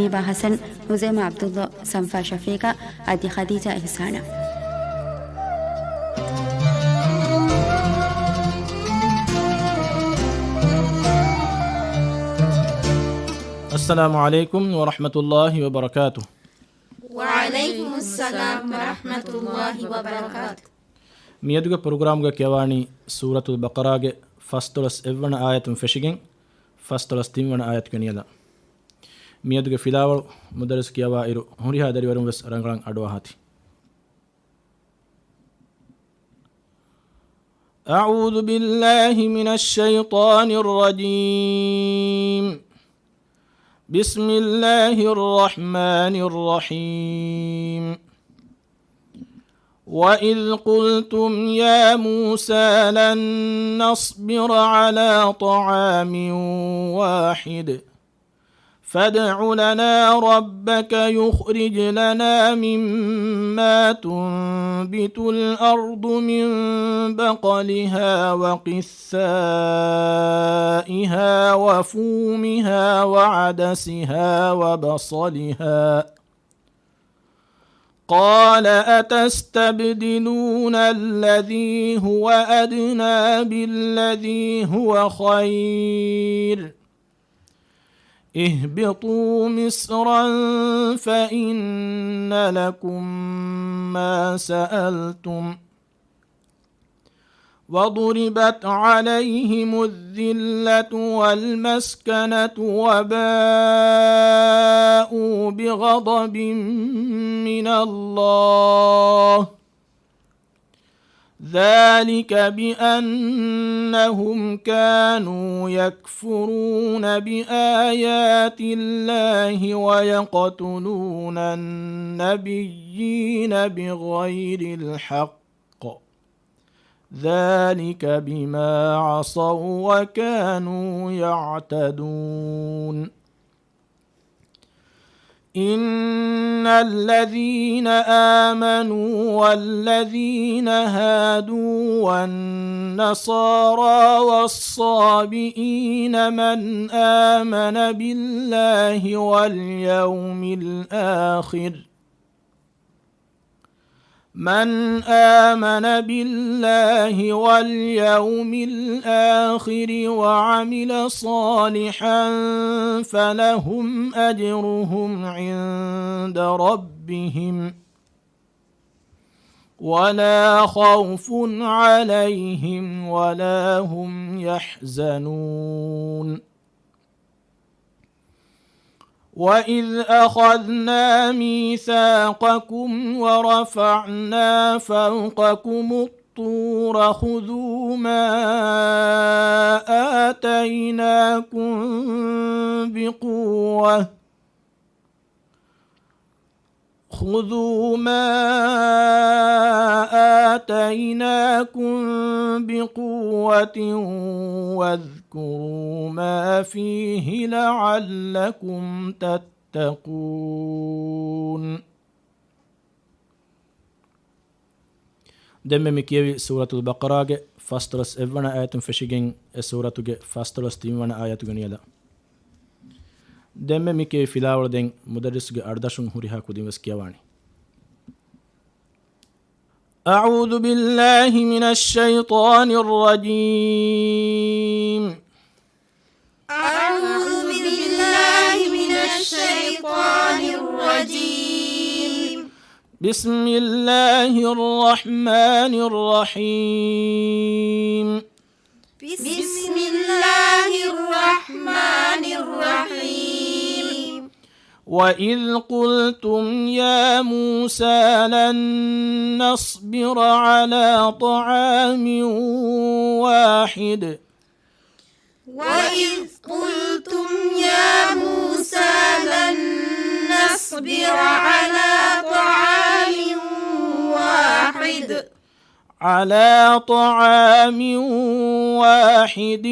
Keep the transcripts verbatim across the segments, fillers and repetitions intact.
ހަބީބާ ޙަސަން، ހުޒައިމާ ޢަބްދުﷲ، ސަންފާ ޝަފީޤާ އަދި ޚަދީޖާ އިޙްސާނާ. އައްސަލާމު ޢަލައިކުމް ވަރަޙްމަތުﷲ ވަބަރަކާތުހު. ވަޢަލައިކުމުއްސަލާމް ވަރަޙްމަތުﷲ ވަބަރަކާތުހު. މިއަދުގެ ޕްރޮގްރާމްގަ ކިޔަވާނީ ސޫރަތުލް ބަޤަރާގެ ފަންސަތޭކަ އެއްވަނަ އާޔަތުން ފެށިގެން ފަންސަތޭކަ ތިންވަނަ އާޔަތުގެ ނިޔަލަށް. މިއަދުގެ ފިލާވަޅު މުދައްރިސް ކިޔަވާއިރު، ހުރިހާ ދަރިވަރުން ވެސް ރަނގަޅަށް އަޑުއަހާތި. أعوذ بالله من الشيطان الرجيم. بسم الله الرحمن الرحيم. وإذ قلتم يا موسى لن نصبر على طعام واحد فادع لنا ربك يخرج لنا مما تنبت الأرض من بقلها وقثائها وفومها وعدسها وبصلها قال أتستبدلون الذي هو أدنى بالذي هو خير اهبطوا مصرا فإن لكم ما سألتم وضربت عليهم الذلة والمسكنة وباءوا بغضب من الله ذلك بأنهم كانوا يكفرون بآيات الله ويقتلون النبيين بغير الحق ذلك بما عصوا وكانوا يعتدون إن الذين آمنوا والذين هادوا والنصارى والصابئين من آمن بالله واليوم الآخر من آمن بالله واليوم الآخر وعمل صالحا فلهم أجرهم عند ربهم ولا خوف عليهم ولا هم يحزنون وإذ أخذنا ميثاقكم ورفعنا فوقكم الطور خذوا ما آتيناكم بقوة خذوا ما آتيناكم بقوة واذكروا ما فيه لعلكم تتقون ދެންމެ މި ކިޔެވި ސޫރަތުލް ބަޤަރާގެ ފަންސަތޭކަ އެއްވަނަ އާޔަތުން ފެށިގެން އެ ސޫރަތުގެ ފަންސަތޭކަ ތިންވަނަ އާޔަތުގެ ނިޔަލަށް. ދެންމެ މި ކިޔެވި ފިލާވަޅު ދެން މުދައްރިސުގެ އަޑުދަށުން ހުރިހާ ކުދިން ވެސް ކިޔަވާނެ. أعوذ بالله من الشيطان الرجيم. أعوذ بالله من الشيطان الرجيم. بسم الله الرحمن الرحيم. بسم الله الرحمن الرحيم. وإذ قلتم يا موسى لن نصبر على طعام واحد وإذ قلتم يا موسى لن نصبر على طعام واحد على طعام واحد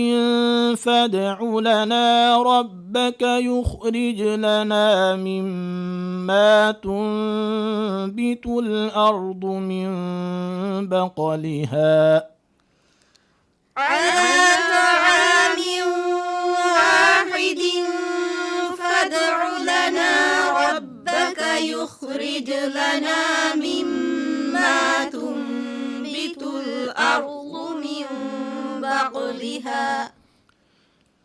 فادع لنا ربك يخرج لنا مما تنبت الأرض من بقلها على طعام واحد ادع لنا ربك يخرج لنا مما تنبت الأرض من بقلها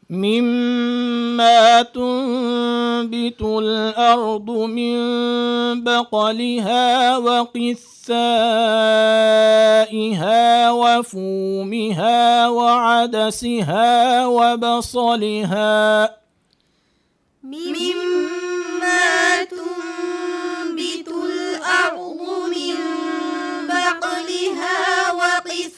مما تنبت الأرض من بقلها وقثائها وفومها وعدسها وبصلها مما تنبت الأرض من بقلها وقثائها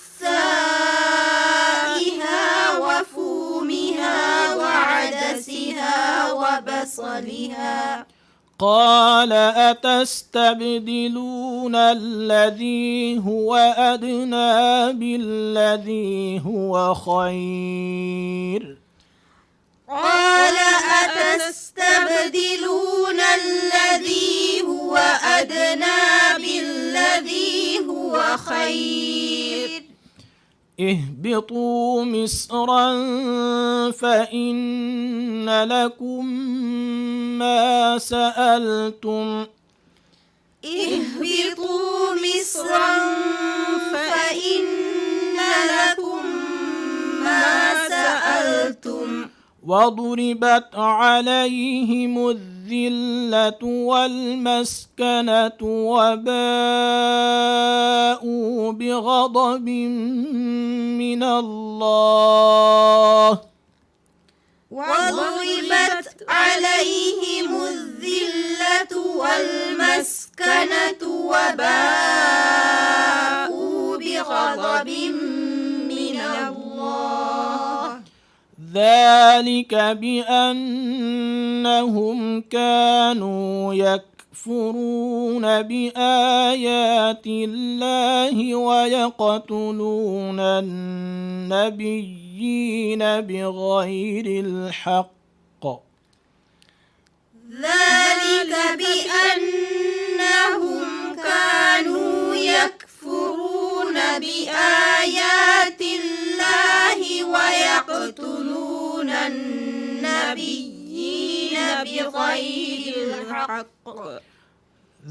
وفومها وعدسها وبصلها. قال أتستبدلون الذي هو أدنى بالذي هو خير قال أتستبدلون الذي هو أدنى بالذي هو خير اهبطوا مصرا فإن لكم ما سألتم اهبطوا مصرا فإن لكم ما سألتم وضربت عليهم الذلة والمسكنة وباءوا بغضب من الله وضربت عليهم الذلة والمسكنة وباءوا بغضب من الله ذلك بأنهم كانوا يكفرون بآيات الله ويقتلون النبيين بغير الحق ذلك بأنهم كانوا يكفرون بآيات الله ويقتلون النبيين بغير الحق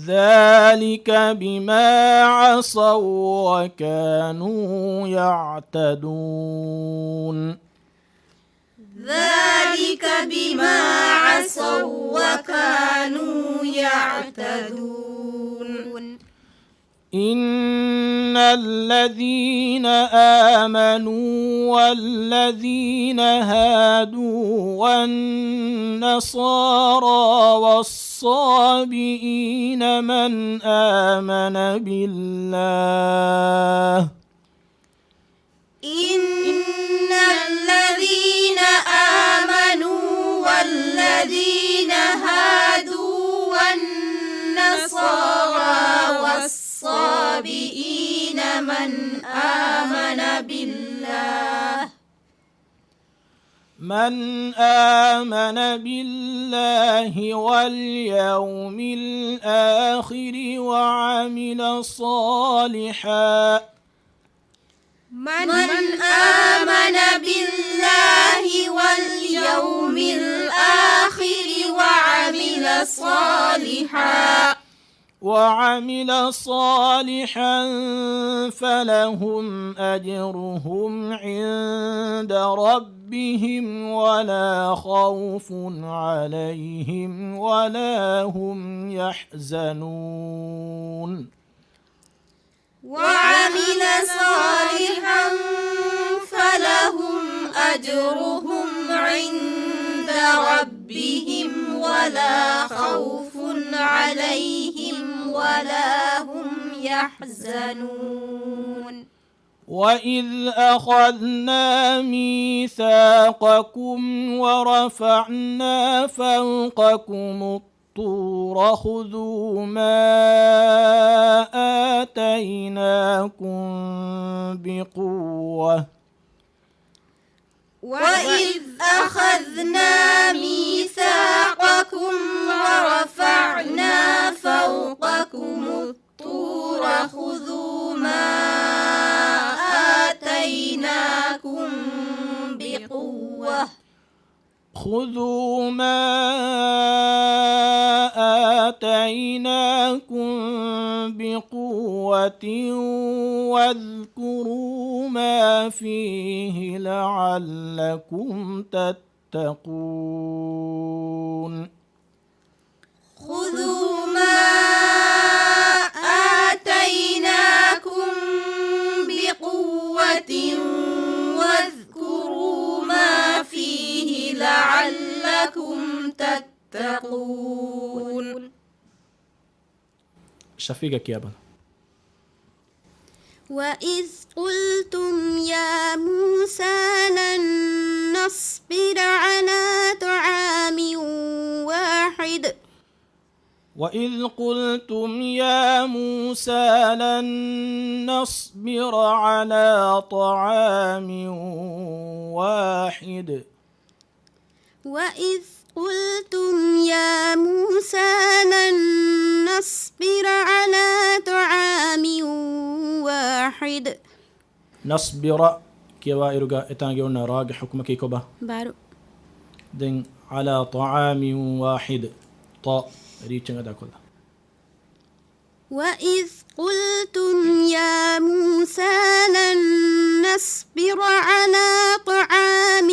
ذلك بما عصوا وكانوا يعتدون ذلك بما عصوا وكانوا يعتدون إن الذين آمنوا والذين هادوا والنصارى والصابئين من آمن بالله إن الذين آمنوا والذين هادوا والنصارى والصابئين من آمن بالله من آمن بالله واليوم الآخر وعمل صالحا من آمن بالله واليوم الآخر وعمل صالحا وعمل صالحا فلهم أجرهم عند ربهم ولا خوف عليهم ولا هم يحزنون وعمل صالحا فلهم أجرهم عند ربهم ولا خوف عليهم ولا هم يحزنون وإذ أخذنا ميثاقكم ورفعنا فوقكم الطور خذوا ما آتيناكم بقوة وإذ أخذنا ميثاقكم ورفعنا فوقكم الطور خذوا ما آتيناكم بقوة خذوا ما آتيناكم بقوة واذكروا ما فيه لعلكم تتقون. خذوا ما آتيناكم بقوة واذكروا ما فيه لعلكم تتقون. ޝަފީގަށް ކިޔާބަލަ. وإذ قلتم يا موسى لن نصبر على طعام واحد. وإذ قلتم يا موسى لن نصبر على طعام واحد. وإذ قلتم يا موسى لن نصبر على طعام واحد. ނަޞްބިރަ ކިޔަވާއިރުގަ އެތާނގެ އޮންނަ ރާގެ ޙުކުމަކީ ކޮބާ؟ ބާރު. ދެން على طعام واحد، ޠާ ރީއްޗަށް އަދާކޮށްލާ. وإذ قلتم يا موسى لن نصبر على طعام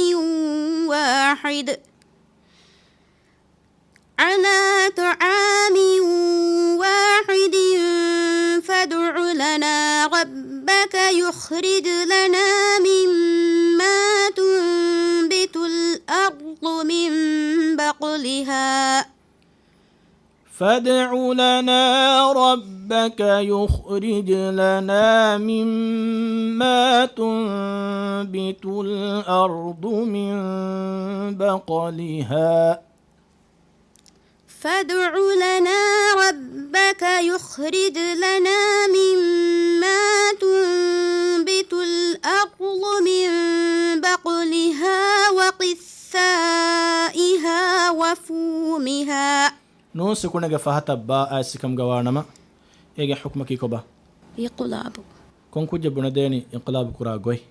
واحد، على طعام واحد فادع لنا ربك يخرج لنا مما تنبت الأرض من بقلها. فادع لنا ربك يخرج لنا مما تنبت الأرض من بقلها. فادع لنا ربك يخرج لنا مما تنبت الأرض من بقلها وقثائها وفومها. ނޫން ސުކުނުގެ ފަހަތަށް ބާ އައިސް ކަމުގަ ވާނަމަ، އޭގެ ޙުކުމަކީ ކޮބާ؟ އިޤުލާބު. ކޮން ކުއްޖެއް ބުނެދޭނީ އިޤުލާބު ކުރާ ގޮތް؟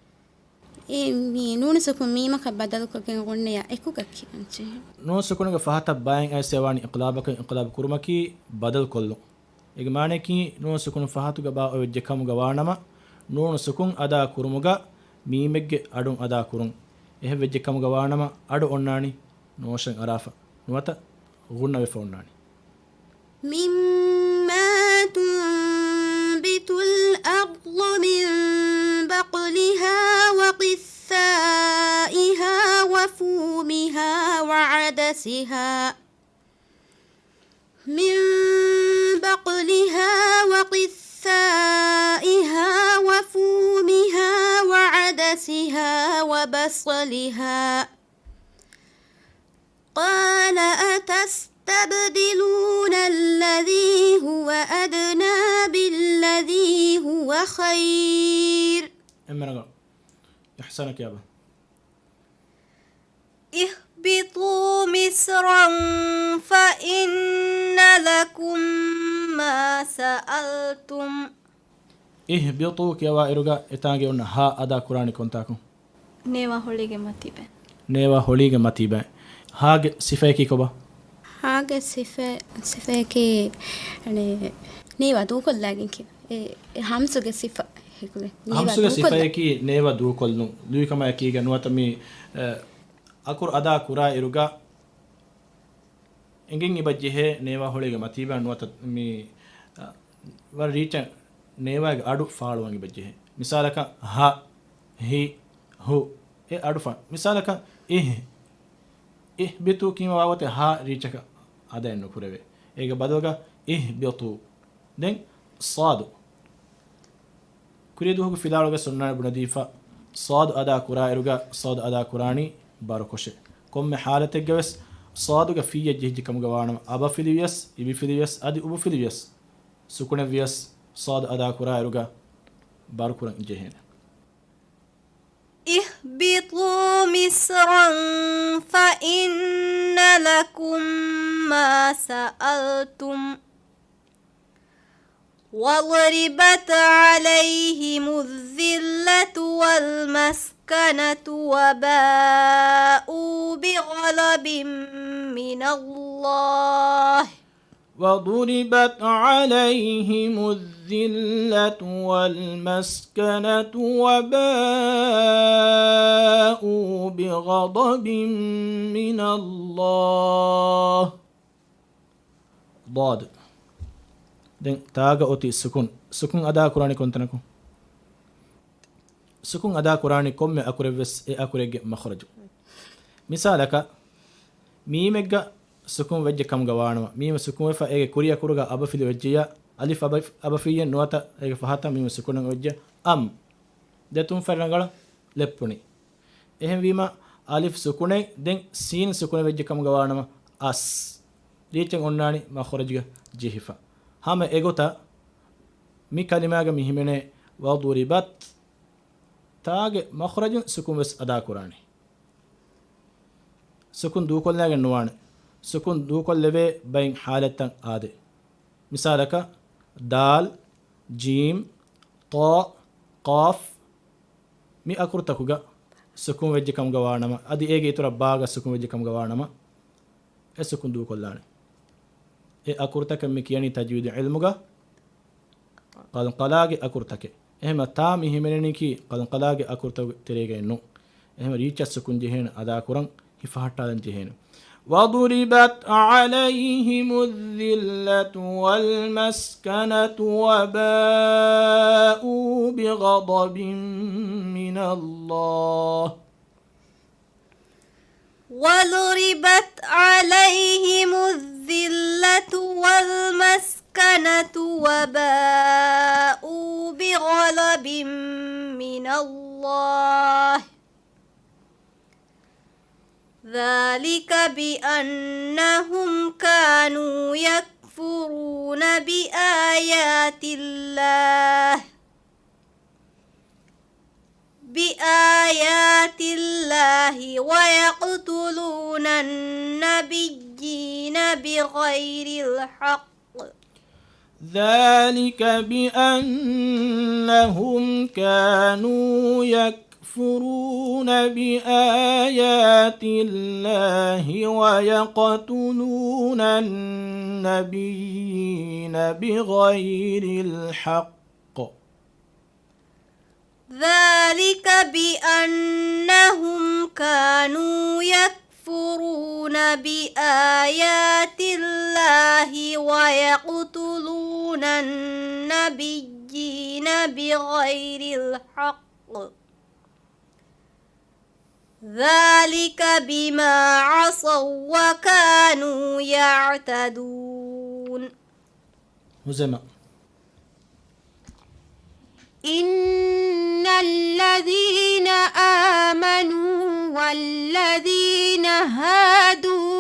އެ މީ ނޫނު ސުކުން މީމަކަށް ބަދަލުކޮށްގެން ހުންނެޔާ އެކުގަ ކިޔަންޖެހޭ. ނޫން ސުކުނުގެ ފަހަތަށް ބާއިން އައިސް ވާނީ އިޤުލާބަކަށް، އިޤުލާބު ކުރުމަކީ ބަދަލުކޮށްލުން. އޭގެ މާނަޔަކީ ނޫނު ސުކުނު ފަހަތުގަ ބާ އޮތް ވެއްޖެ ކަމުގަ ވާނަމަ، ނޫނު ސުކުން އަދާ ކުރުމުގަ މީމެއްގެ އަޑުން އަދާ ކުރުން. އެހެން ވެއްޖެ ކަމުގަ ވާނަމަ، އަޑު އޮންނާނީ ނޯޝަން އަރާފަ ނުވަތަ ޣުންނަ ވެފަ އޮންނާނީ. مما تنبت الأرض من بقلها وقثائها وفومها وعدسها، من بقلها وقثائها وفومها وعدسها وبصلها. قال أتستبدلون الذي هو أدنى بالذي هو خير. އެންމެ ރަނގަޅު. އިޙްސާނަށް ކިޔާބަ. اهبطوا مصرا فإن لكم ما سألتم. اهبطوا ކިޔަވާއިރުގަ އެތާނގެ އޮންނަ ހާ އަދާ ކުރާނީ ކޮންތާކުން؟ ނޭވާ ހޮޅީގެ މަތީބައި. ނޭވާ ހޮޅީގެ މަތީބައި. ހާގެ ސިފަޔަކީ ކޮބާ؟ ހާގެ ސިފަ، ސިފަޔަކީ، އަނެ، ނޭވާ ދޫކޮށްލާގެން ކިޔަން. އެ، އެ ހަމްޒުގެ ސިފަ. ހެކުލެ. ނޭވާ ހަމްޒުގެ ދޫކޮށްލާ. ސިފަޔަކީ ނޭވާ ދޫކޮށްލުން. ލުއިކަމާއެކީގަ ނުވަތަ މި، އެ، އަކުރު އަދާ ކުރާއިރުގަ އެނގެން އިބަޖެހޭ ނޭވާ ހޮޅީގެ މަތީބަ ނުވަތަ މި، އަ، ވަރަށް ރީއްޗަށް ނޭވާގެ އަޑު ފާޅުވަން އިބަޖެހޭ. މިސާލަކަށް ހަ، ހި، ހު އެ އަޑު ފާ-، މިސާލަކަށް އިހް، އިހްބިތު ކީމަ ވާގޮތެއް ހާ ރީއްޗަކަށް އަދައެއް ނުކުރެވޭ. އޭގެ ބަދަލުގަ އިހްބިތު. ދެން ޞާދު. ކުރިއަށް ދުވަހުގެ ފިލާވަޅުގަ ސުންނާނެ ބުނެދީފަ، ޞާދު އަދާ ކުރާއިރުގަ ޞާދު އަދާ ކުރާނީ ބާރުކޮށެ. ކޮންމެ ޙާލަތެއްގަވެސް ޞާދުގަ ފިއްޔަށް ޖެހިއްޖެ ކަމުގަ ވާނަމަ، އަބަފިލިވިޔަސް، އިބިފިލިވިޔަސް، އަދި އުބުފިލިވިޔަސް، ސުކުނެއްވިޔަސް ޞާދު އަދާ ކުރާއިރުގަ ބާރުކުރަން ޖެހޭނެ. اهبطوا مصرا فإن لكم ما سألتم. وضربت عليهم الذلة والمسكنة وباءوا بغضب من الله وضربت عليهم الذلة والمسكنة وباءوا بغضب من الله. ޟާދު. ދެން ތާގަ އޮތީ ސުކުން. ސުކުން އަދާ ކުރާނީ ކޮންތަނަކު؟ ސުކުން އަދާ ކުރާނީ ކޮންމެ އަކުރެއްވެސް އެ އަކުރެއްގެ މަޚްރަޖު. މިސާލަކަށް، މީމެއްގަ ސުކުން ވެއްޖެ ކަމުގަ ވާނަމަ، މީމު ސުކުންވެފަ އޭގެ ކުރިއަކުރުގަ އަބަފިލި ވެއްޖެޔާ، އަލިފް އަބަ-، އަބަފިއްޔެއް ނުވަތަ އޭގެ ފަހަތަށް މީމު ސުކުނަށް ވެއްޖެ އަމް. ދެ ތުންފަތް ރަނގަޅަށް ލެއްޕުނީ. އެހެންވީމަ، އަލިފް ސުކުނެއް ދެން ސީން ސުކުނެއް ވެއްޖެ ކަމުގަ ވާނަމަ، އަސް. ރީއްޗެއް އޮންނާނީ މަޚްރަޖުގަ ޖެހިފަ. ހަމަ އެގޮތަށް މި ކަލިމާގަ މި ހިމެނޭ ވަޟުރިބަތް. ތާގެ މަޚްރަޖުން ސުކުން ވެސް އަދާ ކުރާނެ. ސުކުން ދޫކޮށްލާގެން ނުވާނެ. ސުކުން ދޫކޮށްލެވޭ ބައިން ހާލަތްތައް އާދޭ. މިސާލަކަށް، ދާލް، ޖީމް، ޠާ، ޤާފް، މި އަކުރުތަކުގަ ސުކުން ވެއްޖެ ކަމުގަ ވާނަމަ، އަދި އޭގެ އިތުރަށް ބާގަ ސުކުން ވެއްޖެ ކަމުގަ ވާނަމަ، އެ ސުކުން ދޫކޮށްލާނެ. އެ އަކުރުތަކަށް މި ކިޔަނީ ތަޖްވީދު ޢިލްމުގަ ޤަލްޤަލާގެ އަކުރުތަކެއް. އެހެމަ ތާ މި ހިމެނެނީކީ ޤަލްޤަލާގެ އަކުރުތަކުގެ ތެރޭގައެއް ނޫން. އެހެމަ ރީއްޗަށް ސުކުން ޖެހޭނެ އަދާކުރަން، ހިފަހައްޓާލަން ޖެހޭނެ. وضربت عليهم الذلة والمسكنة وباءوا بغضب من الله. وضربت عليهم الذلة والمسكنة وباءوا بغضب من الله. ذلك بأنهم كانوا يكفرون بآيات الله، بآيات الله ويقتلون النبيين بغير الحق. ذلك بأنهم كانوا يكفرون بآيات الله ويقتلون النبيين بغير الحق. ذلك بأنهم كانوا يكفرون بآيات الله ويقتلون النبيين بغير الحق. ذلك بما عصوا وكانوا يعتدون. ހުޒައިމާ. إن الذين آمنوا والذين هادوا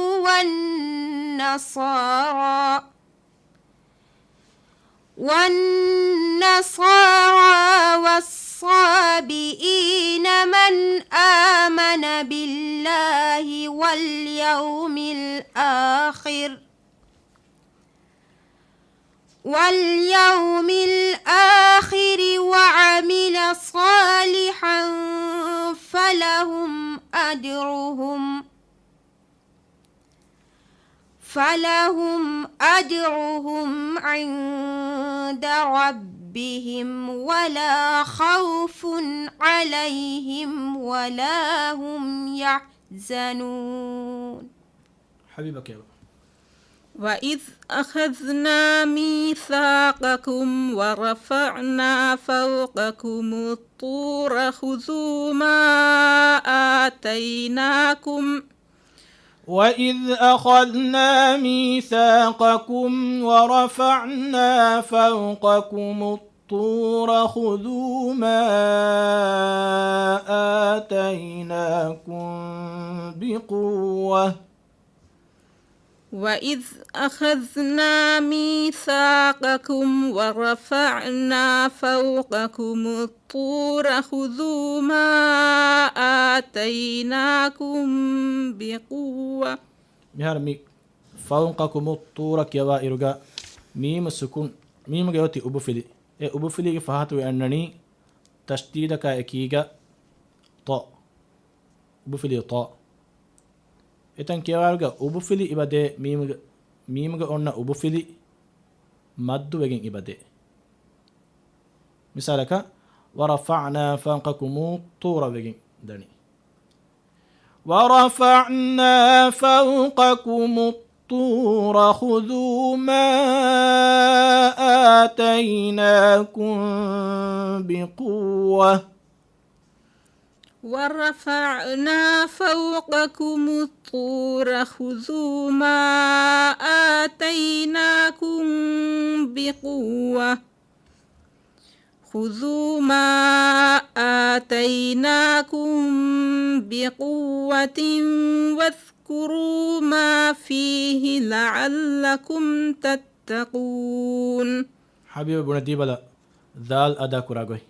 والنصارى والنصارى والصابئين من آمن بالله واليوم الآخر واليوم الآخر وعمل صالحا فلهم أجرهم فلهم أجرهم عند ربهم ولا خوف عليهم ولا هم يحزنون. ޙަބީބާ ކިޔަވަ. وإذ أخذنا ميثاقكم ورفعنا فوقكم الطور خذوا ما آتيناكم وإذ أخذنا ميثاقكم ورفعنا فوقكم الطور خذوا ما آتيناكم بقوة وإذ أخذنا ميثاقكم ورفعنا فوقكم الطور خذوا ما آتيناكم بقوة. މިހާރު މި فوقكم الطور ކިޔަވާ އިރުގަ މީމު ސުކުން މީމުގެ އޮތީ އުބުފިލި. އެ އުބުފިލީގެ ފަހަތުވެ އަންނަނީ ތަޝްދީދަކާ އެކީގަ ޠަ. އުބުފިލި ޠަ. އެތަން ކިޔަވާއިރުގަ އުބުފިލި އިބަދޭ މީމުގެ، މީމުގެ އޮންނަ އުބުފިލި މައްދުވެގެން އިބަދޭ. މިސާލަކަށް، ورفعنا فوقكم الطور ވެގެން ދަނީ. ورفعنا فوقكم الطور خذوا ما آتيناكم بقوة. ورفعنا فوقكم الطور خذوا ما آتيناكم بقوة. خذوا ما آتيناكم بقوة واذكروا ما فيه لعلكم تتقون. ޙަބީބާ ބުނެދީބަލަ، ޛާލް އަދާކުރާ ގޮތް.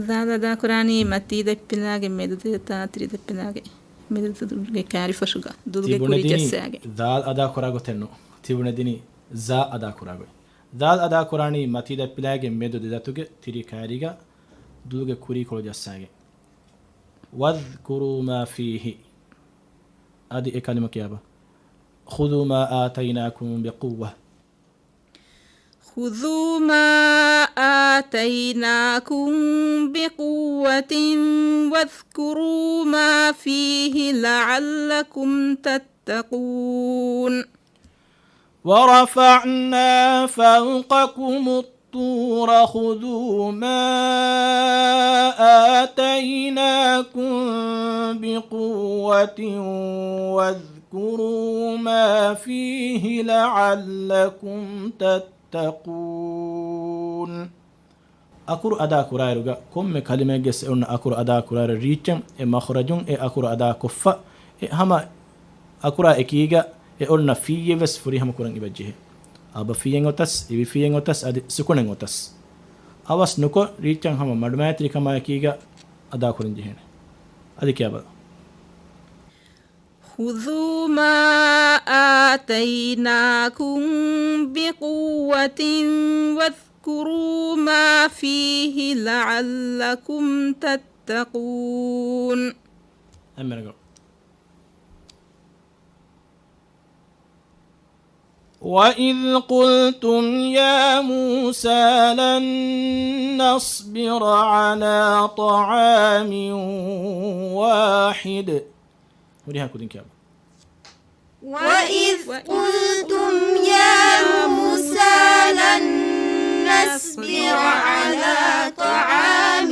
ޛާލް އަދާކުރާނީ މަތީ ދަތްޕިލާގެ މެދު ދިޔަ ތާ ތިރި ދަތްޕިލާގެ މެދު ދުލުގެ ކާރިފަށުގަ ދުލުގެ ކުރި ޖައްސާގެ. ޛާލް އަދާކުރާ ގޮތެއް ނޫން. ތި ބުނެދިނީ ޒާ އަދާކުރާ ގޮތް. ޛާލް އަދާކުރާނީ މަތީ ދަތްޕިލާގެ މެދު ދެ ދަތުގެ ތިރި ކާރީގަ ދުލުގެ ކުރީކޮޅު ޖައްސާގެ. واذكروا ما فيه. އަދި އެ ކަލިމަ ކިޔާބަ. خذوا ما آتيناكم بقوة. خذوا ما آتيناكم بقوة واذكروا ما فيه لعلكم تتقون. ورفعنا فوقكم الطور خذوا ما آتيناكم بقوة واذكروا ما فيه لعلكم تتقون. އަކުރު އަދާ ކުރާއިރުގަ ކޮންމެ ކަލިމައެއްގެ އެ އޮންނަ އަކުރު އަދާ ކުރާއިރު ރީއްޗަށް އެ މަޚްރަޖުން އެ އަކުރު އަދާ ކޮށްފަ، އެ ހަމަ އަކުރާ އެކީގަ އެ އޮންނަ ފިއްޔެއް ވެސް ފުރިހަމަ ކުރަން އިވައްޖެހޭ. އަބަފިއްޔެއް އޮތަސް، އިވިފިއްޔެއް އޮތަސް އަދި ސުކުނެއް އޮތަސް. އަވަސް ނުކޮށް ރީއްޗަށް ހަމަ މަޑުމައިތިރިކަމާ އެކީގަ އަދާ ކުރަން ޖެހޭނެ. އަދި ކިޔާބަލަ. خذوا ما آتيناكم بقوة واذكروا ما فيه لعلكم تتقون. އެންމެނަކަށް. وإذ قلتم يا موسى لن نصبر على طعام واحد. ހުރިހާ ކުދިން ކިޔާބަ. وإذ قلتم يا موسى لن نصبر على طعام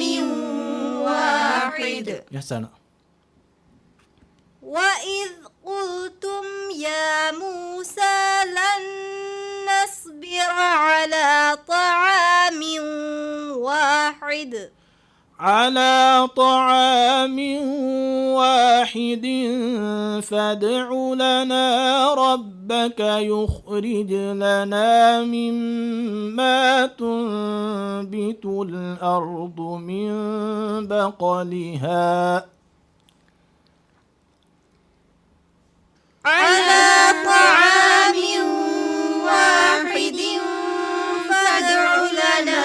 واحد. އިޙްސާނާ. وإذ قلتم يا موسى لن نصبر على طعام واحد. على طعام واحد فادع لنا ربك يخرج لنا مما تنبت الأرض من بقلها على طعام واحد فادع لنا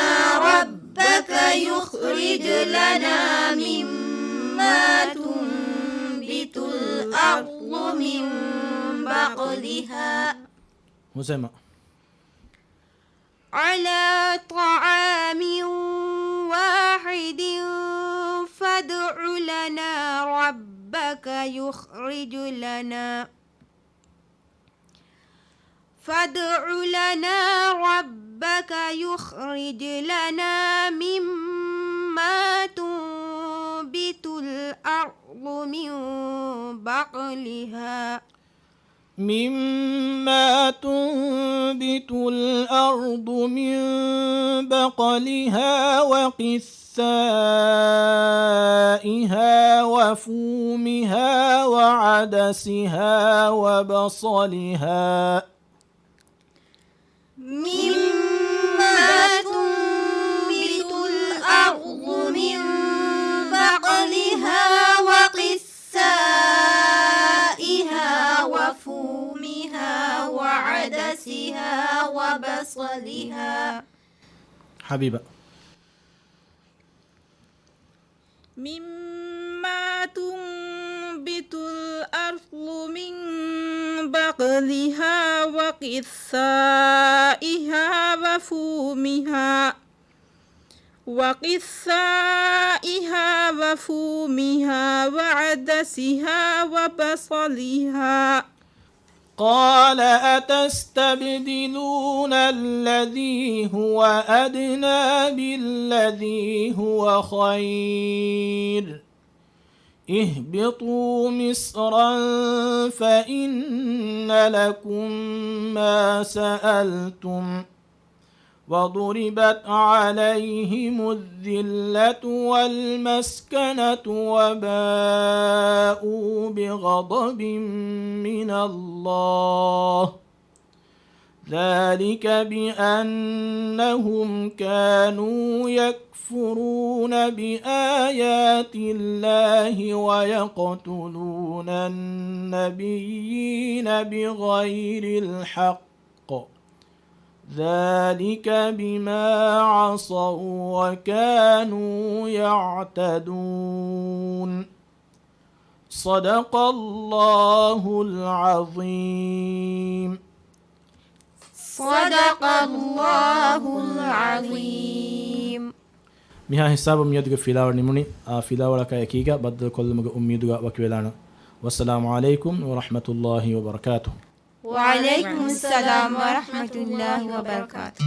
ربك يخرج لنا مما تنبت الأرض من بقلها. ހުސައިމާ. على طعام واحد فادع لنا ربك يخرج لنا فادع لنا ربك يخرج لنا مما تنبت الأرض من بقلها مما تنبت الأرض من بقلها وقثائها وفومها وعدسها وبصلها مما تنبت الأرض من بقلها وقثائها وفومها وعدسها وعدسها وبصلها. ހަބީބާ. مما تنبت الأرض من بقلها وقثائها وفومها، وقثائها وفومها وعدسها وبصلها. قال أتستبدلون الذي هو أدنى بالذي هو خير، اهبطوا مصرا فإن لكم ما سألتم، وضربت عليهم الذلة والمسكنة وباءوا بغضب من الله، ذلك بأنهم كانوا يكفرون بآيات الله ويقتلون النبيين بغير الحق، ذلك بما عصوا وكانوا يعتدون. صدق الله العظيم. صدق الله العظيم. މިހާ ހިސާބުން މިއަދުގެ ފިލާވަޅު ނިމުނީ. އާ، ފިލާވަޅަކާ އެކީގަ ބައްދަލުކޮށްލުމުގެ އުއްމީދުގަ ވަކިވެލާނަން. والسلام عليكم ورحمة الله وبركاته. وعليكم السلام ورحمة الله وبركاته.